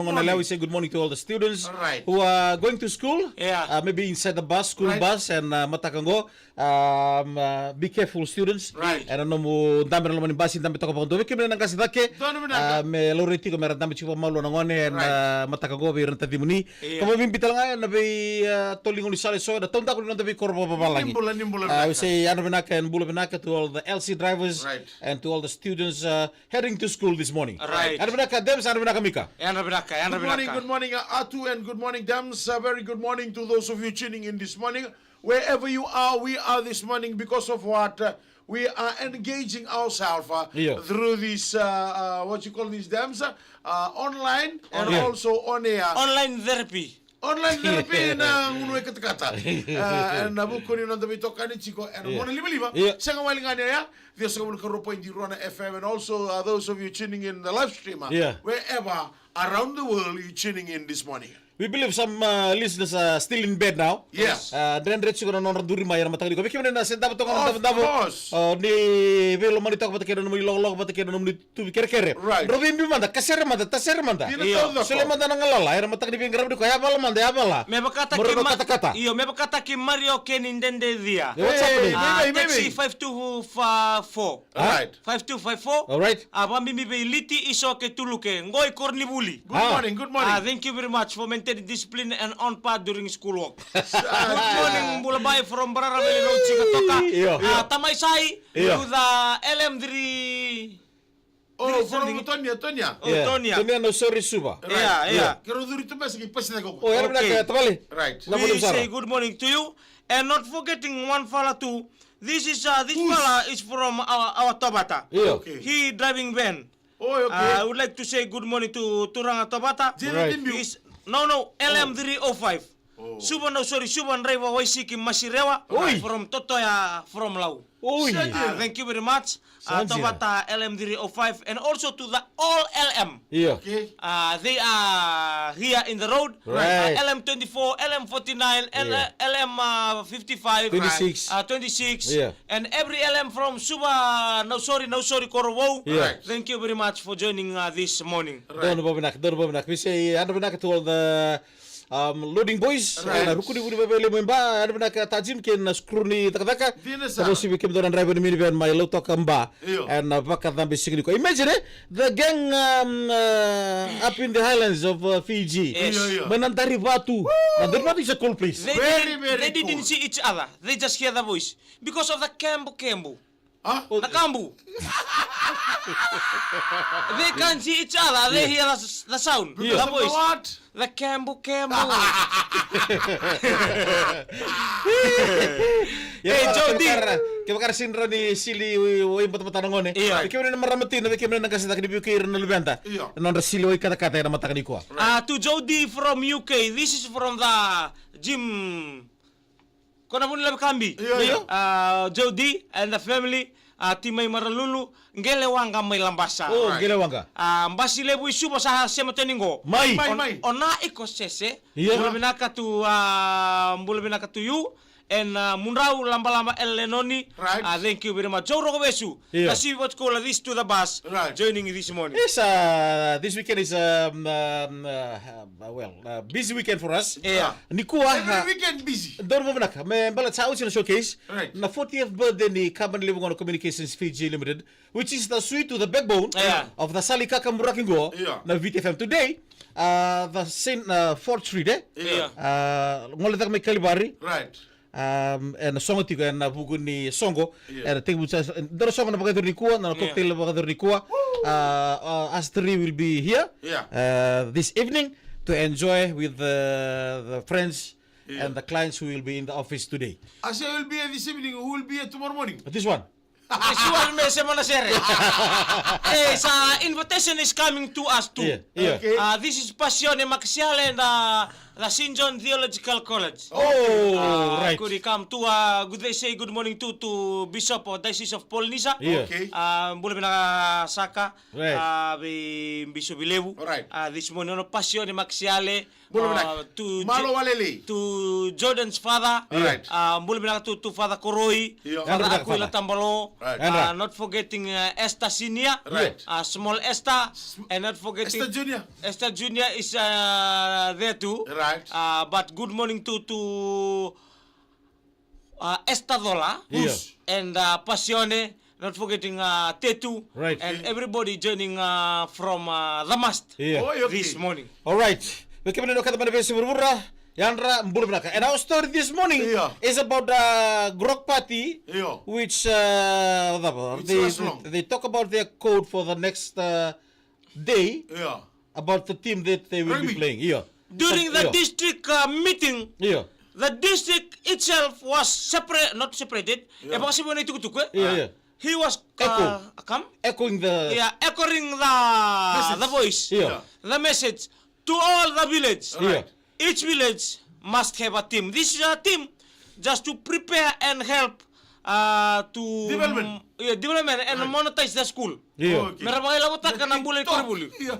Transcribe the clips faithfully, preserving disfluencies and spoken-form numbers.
Gona Lewa, we say good morning to all the students, right, who are going to school. Yeah. Uh, maybe inside the bus, school, right, bus, and, uh, mataka qo. Um, uh, be careful, students. Right. Ena nomu dabe ena loma ni basi, dabe toka vakadua. Vei kemuni na qase cake, donu vinaka, uh, me laurai tiko me ra dabe tiko vakamalua na gone ena, right, uh, mataka qo vei ira na tacimuni. Yeah. Ka vakabibi tale ga ena vei, uh, tolo ni gaunisala eso ena taudaku ni noda veikoro vakavavalagi. Ni bula, ni bula, uh, we vinaka, say yadra vinaka and bula vinaka to all the L C drivers, right, and to all the students, uh, heading to school this morning. Right. Yadra vinaka Dems, yadra vinaka Mika. Yadra vinaka, yadra vinaka. Good morning, good morning, uh, Atu, and good morning, Dems. A very good morning to those of you tuning in this morning. Wherever you are, we are this morning because of what? Uh, we are engaging ourselves, uh, yeah, through this, uh, uh, what you call these, Dems, uh, uh, online and, yeah, also on air. Online therapy. Online therapy na gunu e katakata. Uh, na vuku ni noda veitokani tiko ena, yeah, mona livaliva. Yeah. Sega wale ga ni oya, ciwasagavulu ka rua point rua na F M, and also, uh, those of you tuning in the live stream, uh, yeah, wherever around the world you tuning in this morning. We believe some, uh, listeners are still in bed now. Yes. Uh, dredre tiko na nodra duri mai ena mataka nikua. Vei kemuni na se davo toka na davodavo. Of course. Uh, ni veilomani toka vata kei na nomuni lokoloko vata kei na nomuni tuvi kerekere. Right. Dro veibiu mada, kasere mada, tasere mada. Io. Sole mada na galala, era mataka ni veiqaravi nikua, yavala mada, yavala. Me vakataki ma-, katakata. Io, me vakataki Mario Keni Dede Cia. Yeah, what's happening? Hey, ah, maybe, maybe, taxi five two five four. Right. Five two five four. All right. A vakabibi vei Liti, Iso kei Tuluke. Qo i koronivuli. Good morning, good morning. Ah, thank you very much for maintaining discipline and on par during school work. Good morning, Bulabai from Barara Valley Road, Sigatoka. Io. Ah, Tamaisai, io, with, ah, L M three. Oh, from Tonia, Tonia. Oh, yeah. Tonia. Tonia, no, sorry, Suva. Right. Yeah, yeah. Kero duri tu mesa ki pasi na koko. Oh, era vinaka, okay, tavale. Right. We say good morning to you. And not forgetting one fella too. This is, uh, this fella is from our, our Tovata. Yeah. Okay. He driving van. Oh, okay. Uh, I would like to say good morning to Turaga Tovata. Right. He's, no, no, L M three oh five. Oh. Suva, no, sorry, Suva driver Waisiki Masirewa. Oi. From Totoya, from Lau. Oi. Uh, thank you very much. Uh, Tovata L M three oh five and also to the all L M. Yeah. Okay. Uh, they are here in the road. Right. Uh, L M twenty-four, L M forty-nine, L-, yeah, uh, L M, uh, fifty-five, twenty-six. Uh, twenty-six. Yeah. And every L M from Suva, no, sorry, no, sorry, Korovou. Yeah. Right. Thank you very much for joining, uh, this morning. Right. Donu vavinaka, donu vavinaka. We say, yadra vinaka to all the, um, loading boys. Right. Ena ruku ni vuli vakaveilei mai Ba, yadra vinaka Tajim kei na screw ni cakacaka. Dina sara. Tavosi vei kemudou na driver ni minivan mai Lautoka Ba. Io. Ena vakacabe siga nikua. Imagine, eh? The gang, um, uh, up in the highlands of, uh, Fiji. Yes. Io, io. Mai Nadarivatu. Woo! Nadarivatu is a cool place. They didn't, very, very cool. They didn't see each other. They just hear the voice. Because of the kembu kembu. Huh? Na kambu. They can't see each other. They hear the, the sound. Because of the what? The kembu kembu. Hey, Jody. Kevaka ra sega ni sili waibatabata na gone. Io. Vei kemuni na marama tina, vei kemuni na qase cake, ni vukei ira na luveda. Io. Nodra sili waikatakata ena mataka nikua. Right. Uh, to Jody from U K. This is from the gym. Ko na vuni lave kabi. Io, io. Ah, Jody and the family, ah, ti mai Maralulu, Qelewaqa mai Labasa. Oh, right. Qelewaqa. Ah, basi levu i Suva sa sema tani qo. Mai. Mai, mai. O na iko sese. Io. Bula vinaka tu, ah, bula vinaka tu you. And, ah, Mudrau Labalaba El Lenoni. Right. Ah, thank you very much. Joe Rogovesu. Io. Ka sivi vata ko la this to the bus. Right. Joining this morning. Yes, uh, this weekend is, um, um, uh, uh, well, uh, busy weekend for us. Yeah. Nikua, every, uh, weekend busy. Donu vavinaka. Me baleta sa oti na showcase. Right. Na fortieth birthday ni kabani levu qo na Communications Fiji Limited, which is the sweet to the backbone, yeah, of the Sali Kakaburaki qo, yeah, na Viti F M. Today, uh, the Saint, uh, Fourth Street, eh? Yeah. Uh, gole cake mai Kalivari. Right. Um, ena sogo tiko ena vuku ni soqo. Io. Ena tekivu sa, dua na soqo na vakayacori nikua, na, io, cocktail na vakayacori nikua. Woo! Uh, uh, us three will be here, io, uh, this evening to enjoy with the, the friends, io, and the clients who will be in the office today. I say will be here this evening, who will be here tomorrow morning? This one. This one me sema na sere. Eh, sa invitation is coming to us too. Yeah, yeah. Okay. Uh, this is Pasione Makasiale and, uh, the Saint John Theological College. Oh, uh, right. Could he come to, uh, good, they say good morning to, to Bishop of Diocese of Polynesia. Yeah. Okay. Uh, bula vinaka saka. Right. Uh, vei Bishop Vilevu. All right. Uh, this morning, ono Pasione Makasiale. Bula vinaka. Uh, to Malo J-, Walele. To Jordan's father. All right. Uh, bula vinaka to, to Father Koroi. Io. Father Aquila Tabalo. Right. And, uh, uh, not forgetting, uh, Esther Senior, right, uh, small Esther, and not forgetting Esther Junior. Esther Junior is, uh, there too. Right. Uh, but good morning to, to, uh, Esther Dola, yeah, and, uh, Pasione, not forgetting, uh, Tetu, right, and everybody joining, uh, from, uh, the mast, yeah, oh, okay, this morning. All right. Vei kemuni na wekada mai na veiyasai vuravura, yadra, bula vinaka. And our story this morning, yeah, is about, uh, grog party, yeah, which, uh, which they, they talk about their code for the next, uh, day, yeah, about the team that they will be playing. Yeah. During the, yeah, district, uh, meeting, yeah, the district itself was separate, not separated. Yeah. E vakasivia na itukutuku, eh? Yeah, yeah. He was, uh, echo, come? Echoing the, yeah, echoing the, message, the voice. Yeah. Yeah. The message to all the village. Right. Each village must have a team. This is a team just to prepare and help, uh, to development. Yeah, development and, right, monetize the school. Yeah. Oh, okay. Me ra vakailavotaka na bula i koronivuli. Yeah.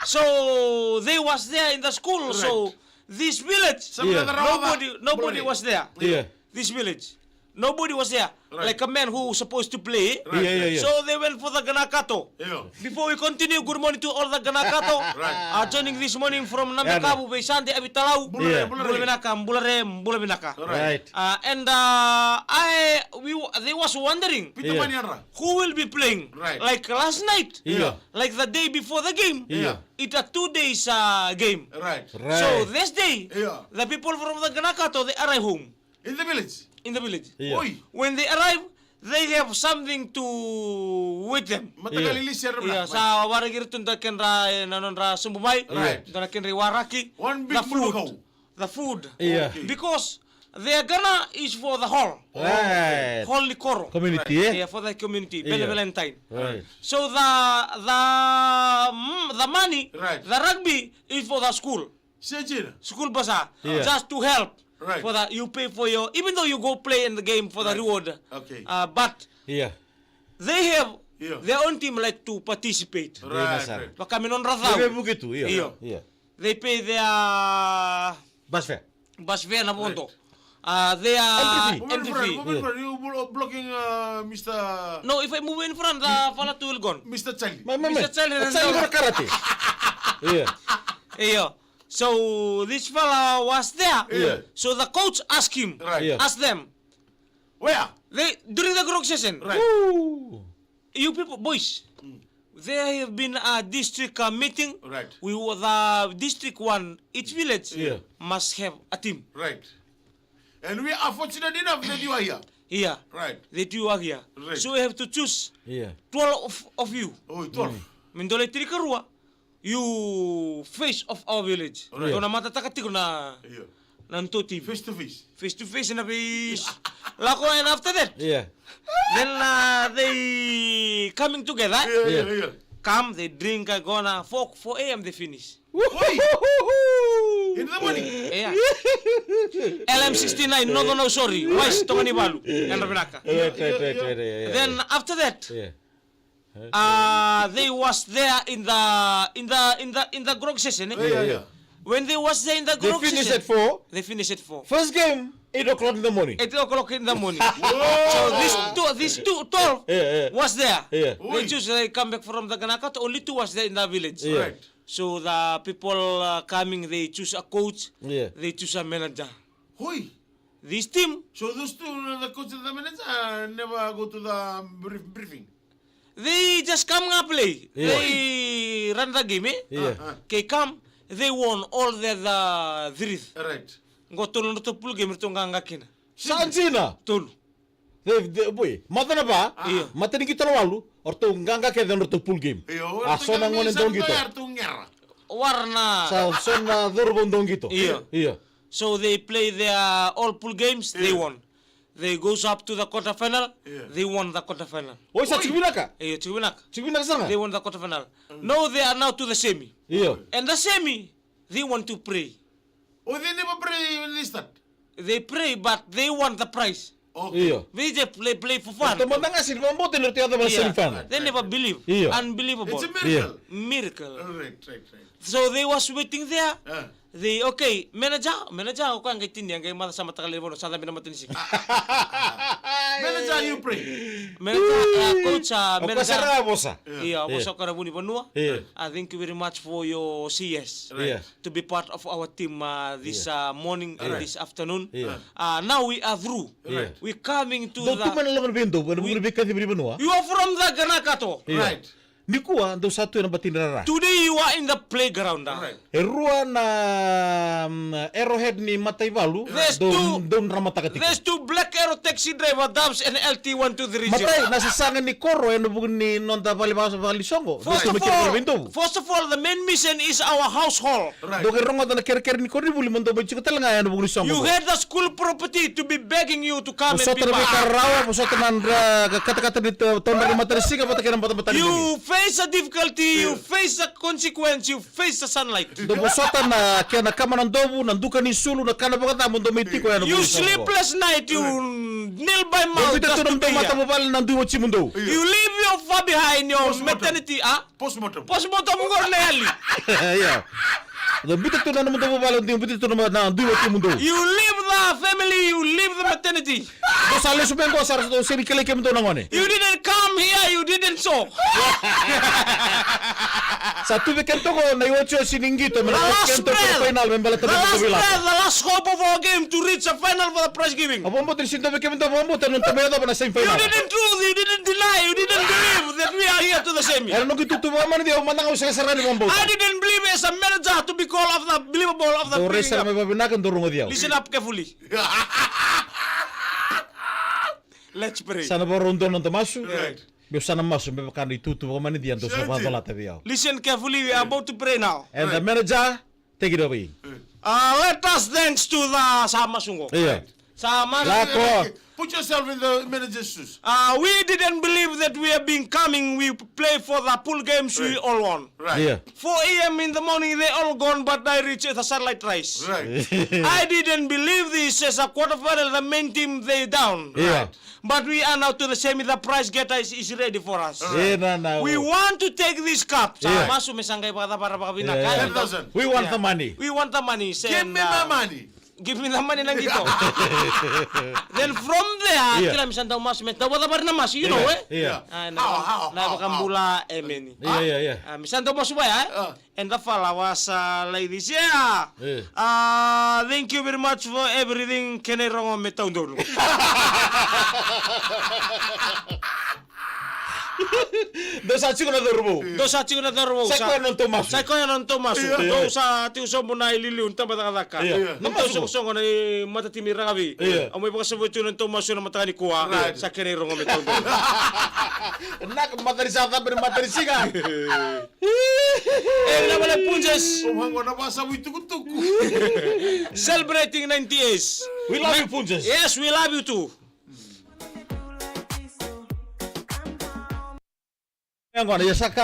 So they was there in the school. Right. So this village, yeah, nobody, nobody was there. Yeah. This village. Nobody was there. Right. Like a man who supposed to play. Right. Yeah, yeah, yeah. So they went for the Ganakato. Yeah. Before we continue, good morning to all the Ganakato. Right. Uh, joining this morning from Nabekavu, yeah, vei Sande, Avitalau. Bula re, yeah, bula re. Bula vinaka, bula re, bula vinaka. Right. Uh, and, uh, I, we, they was wondering, Peter, yeah, Maniara, who will be playing. Right. Like last night, yeah, like the day before the game, yeah, it a two days, uh, game. Right. Right. So this day, yeah, the people from the Ganakato, they arrive home. In the village? In the village. Yeah. Oi. When they arrive, they have something to with them. Mataqali, yeah, lisi era. Yeah, sa waraki iratou na kedra, eh, na nodra sobu mai. Right. Na kedra iwaraki. One big mulukau. The food. The food. Yeah. Okay. Because their Gana is for the whole. Right. Whole ni koro. Community, eh? Yeah, for the community. Yeah. Bele Valentine. Right. So the, the, mm, the money, right, the rugby is for the school. Sijina. School basa. Yeah. Just to help. Right. For that, you pay for your, even though you go play in the game for the, right, reward. Okay. Uh, but, yeah, they have, yeah, their own team like to participate. Right, right. Vaka me nodra cau. They pay vuke tu, yeah. Yeah. Yeah. They pay their bus fare. Bus fare na vodo. Right. Uh, their entry fee. Entry fee. Woman friend, woman friend, you blo-, blocking, uh, Mister No, if I move in front, the fella too will gone. Mister Charlie. My, my, Mister Charlie, Charlie karate. Yeah. Yeah. So this fella was there. Yeah. So the coach asked him, right, yeah, asked them. Where? They, during the grog session. Right. Ooh. You people, boys, mm, there have been a district, uh, meeting. Right. We were the district one, each village, yeah, must have a team. Right. And we are fortunate enough that you are here. Here. Right. That you are here. Right. So we have to choose, yeah, twelve of, of you. Oh, twelve. Mm. Me dua lai tinikarua. You face of our village. Right. Dou na matataka tiko na, yeah, na notou team. Face to face. Face to face na face. Lako, and after that, yeah, then, uh, they coming together. Yeah, yeah, yeah. Come, they drink, uh, gona four, four A M they finish. Oi! In the morning? Yeah. L M sixty-nine, Northern Ausori, Wise, Tonga ni Valu. Yadra vinaka. Right, right, right, right, yeah, yeah. Then after that, yeah. Uh, they was there in the, in the, in the, in the grog session, eh? Yeah, yeah, yeah. When they was there in the grog session, they finish at four. They finish at four. First game, eight o'clock in the morning. Eight o'clock in the morning. Whoa. So these two, these two, twelve, yeah, yeah, was there. Yeah. They choose, they come back from the Ganakato, only two was there in the village. Yeah. Right. So the people, uh, coming, they choose a coach, yeah, they choose a manager. Hoi. This team. So those two, the coach and the manager, uh, never go to the brief-, briefing? They just come and play. Yeah. They run the game, eh? Yeah. Uh, uh. They come, they won all the, the three. Right. Qo tolu nodratou pool game, ratou qaqa kina. Sa dina? Tolu. They, they, boy, matanava, ah, yeah, mataniqi tolu walu, o ratou qaqa kece nodratou pool game. Io, a so na gone dau qito. Wara na. Sa so na cauravou dau qito. Io. Io. So they play their all pool games, they won. They goes up to the quarter final, they won the quarter final. Oi, sa tiko vinaka? Io, tiko vinaka. Tiko vinaka sara ga? They won the quarter final. Mm. Now they are now to the semi. Io. And the semi, they want to pray. Oh, they never pray when they start? They pray, but they want the prize. Okay. Io. They just play, play for fun. Io. They never believe. Io. Unbelievable. It's a miracle. Io. Miracle. Right, right, right. So they was waiting there. Ah. They, okay, manager, manager, o koya qai tinia, qai maca sa mataka levu, sa cabe na matanisiga. Manager, you pray. Manager, uh, coach, uh, o koya manager. Sa rawa vosa. Yeah. Ia, yeah. Vosa o koya na vunivanua. Yeah. Uh, thank you very much for your C S. Right. Yeah. To be part of our team, uh, this, yeah, uh, morning and, right, this afternoon. Yeah. Uh, now we are through. Right. We coming to the... Dou tu mai na loma ni veidovu, ena vuku ni veikacivi ni vanua. You are from the Ganakato. Yeah. Right. Nikua, dou sa tu ena bati ni rara. Today you are in the playground, ah. Right. E rua na, mm, arrowhead ni mataivalu, there's dou, two, dou dramataka tiko. There's two black arrow taxi driver, Dubs and L T one two three zero. Matai, na sasaga ni koro, ena vuku ni noda vale va-, vale soqo. First of all, first of all, the main mission is our household. Right. Dou qai rogoca na kerekere ni koronivuli, mo dou mai tiko tale ga ena vuku ni soqo. You had the school property to be begging you to come and be part. Vosota na veika rarawa, vosota na dra-, ka-, katakata ni to-, todra ni matanisiga, vata kei na batabata ni bogi. You face a difficulty, you face a consequence, you face the sunlight. Dou vosota na kena kama na dovu, na duka ni sulu, na kana vakacava, mo dou mai tiko ena vuku ni soqo. You sleepless night, you kneel by mouth just to be here. Dou biuta tu na matavuvale na dui watimudou. You leave your far behind, your maternity, ah? Postmortem. Postmortem qori na yali. Ia. Dou biuta tu na nomudou vuvale, dou biuta tu na, na dui watimudou. You leave the family, you leave the maternity. Dou sa lesu mai qo, sa dou sega ni kilai kemudou na gone. You didn't come here, you didn't show. Sa tu vei kedatou qo na iotioti ni qito, me na last kena final, me baleta na final. The last hope of our game to reach a final for the prize giving. Au vakabauta ni sega ni dua vei kemudou au vakabauta na nodatou mai yacova na semi final. You didn't truth, you didn't deny, you didn't believe that we are here to the semi. Era noqu itutu vakamanidi, au mada ga au sega sara ni vakabauta. I didn't believe as a manager to be called of the believable of the... Dou rai sara mai vakavinaka, dou rogoci au. Listen up carefully. Let's pray. Sa na vakarau dua na noda masu. Right. Meu sa na masu me vaka na itutu vakamanidi, dou sa vakacolata vei au. Listen carefully, we are about to pray now. And the manager, take it away. Uh, let us thanks to the, sa masu qo. Ia. Sa masu. Lako. Put yourself in the manager's shoes. Uh, we didn't believe that we have been coming. We play for the pool games, we all won. Right. Ia. Four A M in the morning, they all gone, but I reach at the sunlight rise. Right. I didn't believe this as a quarterfinal, the main team, they down. Ia. Right. But we are now to the semi, the prize getter is, is ready for us. Right. Ia, na, na, we want to take this cup. Ia. Sa masu me sa qai vakacavara vakavinaka. Ia, ia. Ten thousand. We want the money. We want the money. Give me my money. Give me the money na qito. Then from there, ia, kila me sa dau masu, me dau vakacavara na masu, you know, eh? Ia. Ah, na, how, how, na how, vakabula, how? Emeni. Ia, ia, ia. Ah, me sa dau masu vaya, eh? Ah. And the fala was, uh, like this, yeah. Eh. Uh, thank you very much for everything. Kena irogo me taudonu. Dou sa tiko na cauravou. Dou sa tiko na cauravou. Sa i koya na nodatou masu. Sa i koya na nodatou masu. Ia. Dou sa tiko sobu na iliuliu ni tabacakacaka. Ia. Ia. Na nodatou masu. Soqosoqo na i matatimi rakavi. Ia. Au mai vakasavui tu na nodatou masu na mataka nikua. Right. Sa kena irogo me taudonu. Na ka matani sa cabe na matanisiga. Hey, na vale Punjas. O mangona vasa wi tukutuku. Celebrating ninety years. We love you, Punjas. Yes, we love you too. Yaqona, ia sa ka,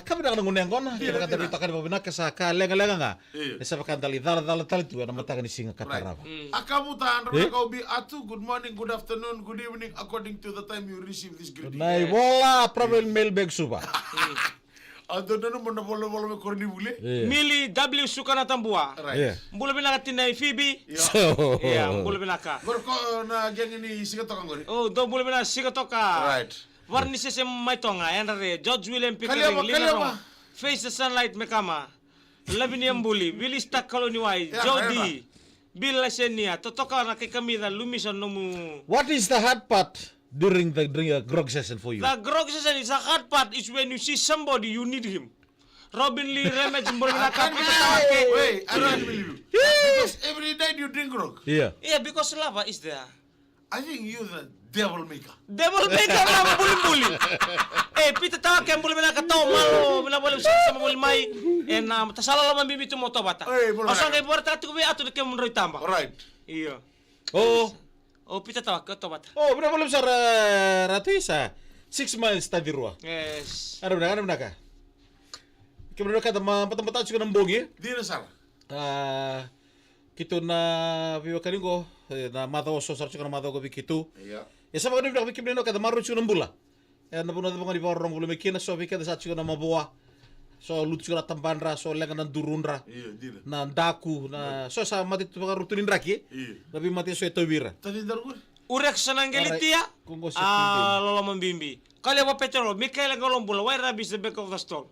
ka vinaka na gunu yaqona, ia, kevaka da veitakani vakavinaka sa ka leqaleqa ga. Ia. E sa vaka da lai calacala tale tu ena mataka ni siga ka tarava. Right. Mm. Akamuta, Andrew Nakaubi Atu, good morning, good afternoon, good evening, according to the time you receive this greeting. Na ivola, Provincial Mailbag Suva. Mm. A dodonu mo na volavola me koronivuli. Ia. Mili W Sukanatabua. Right. Ia. Bula vinaka tinai Phoebe. Ia. So. Ia, bula vinaka. Qori ko na geng ni Sigatoka qori. O, dou bula vinaka Sigatoka. Right. Varnisese Maitoga, Edra Re, George William Pickering, Lina Ro, Face the Sunlight Mekama, Lavinia Buli, Wilista Kaloniwai, ia, Jody, ia. Bill Lasenia, Totoka na kai Kamica, Lumisa nomu. What is the hard part during the, during a grog session for you? The grog session is the hard part is when you see somebody, you need him. Robin Lee Remage, bula vinaka, Peter Tawake. Wait, I don't believe you. Because every night you drink grog. Yeah. Yeah, because lover is there. I think you the devil maker. Devil maker na bulibuli. E, Peter Tawake, bula vinaka, tau malo, vinaka vakalevu sara sa voli mai. E na tasala loma bibi tu mo tovata. Ei, bula vinaka. Au sa qai vakaraitaka tiko vei Atu na kemudrau itaba. Right. Io. O. O Peter Tawake, o tovata. O, vinaka vakalevu sara, e, Ratu Isa. Six miles tacirua. Yes. Era vinaka, era vinaka. Kemudrau na ka da ma, batabata tiko na bogi. Dina sara. A, keitou na veiwekani qo, e, na macawa so sara tiko na macawa qo vei keitou. Ia. E sa vakanuinui vinaka vei kemuni na wekada maroroi tiko na bula. E, na vanua cava ga ni vakarorogo voli mai kina, so vei keda sa tiko na mavoa. So lutu tiko na tabadra, so leqa na durudra. Io, dina. Na daku, na so sa mate tu vakarutu ni draki. Io. Na veimate so e tauvi ira. Taci daru qori. Urex na qeli tia. Alright. Ko qo se a, tiko. Loloma bibi. Kalewa Petero, Mikaela Galobula, Wai Rabi se beka of the store.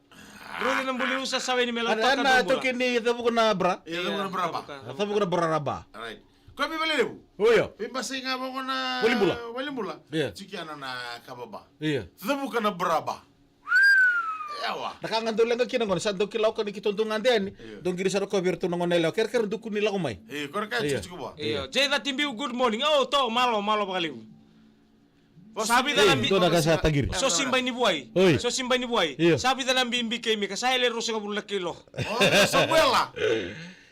Ruli na buli usa sawe ni mela. Ana, toka ana, na bula. Toki ni cavuku na bra. Io, cavuku na bra ba. Cavuku. Cavuku na bra ba. Alright. Ko mi vale levu. Oyo. Mi basai ga vaqo na. Walibula. Walibula. Io. Tiki ana na kava ba. Io. Cavuka na bra ba. Yawa. Na ka ga dau leqa kina gona, sa dau kila oka ni keitou dau gade yani. Io. Dau qiri sara koya vei iratou na gone yalewa. Kerekere duku ni lako mai. Io, kore ka. Io. Tiko tiko vua. Io. Jay Catibiu, good morning. Oh, to, malo, malo vakalevu. Sa vica na bi-, dua na ka sa taqiri. So sibai ni vuai. Oi. So sibai ni vuai. Io. Sa vica na bibi kei mi ka sa yale ruasagavulu na kilo. Oh, Samuela.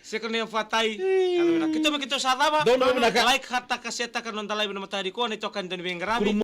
Seka ni fatai. Io. Keitou me keitou sa cava. Dou na vinaka. Like, hataka, setaka na noda live na matari ko na itokani dau ni veiqaravi.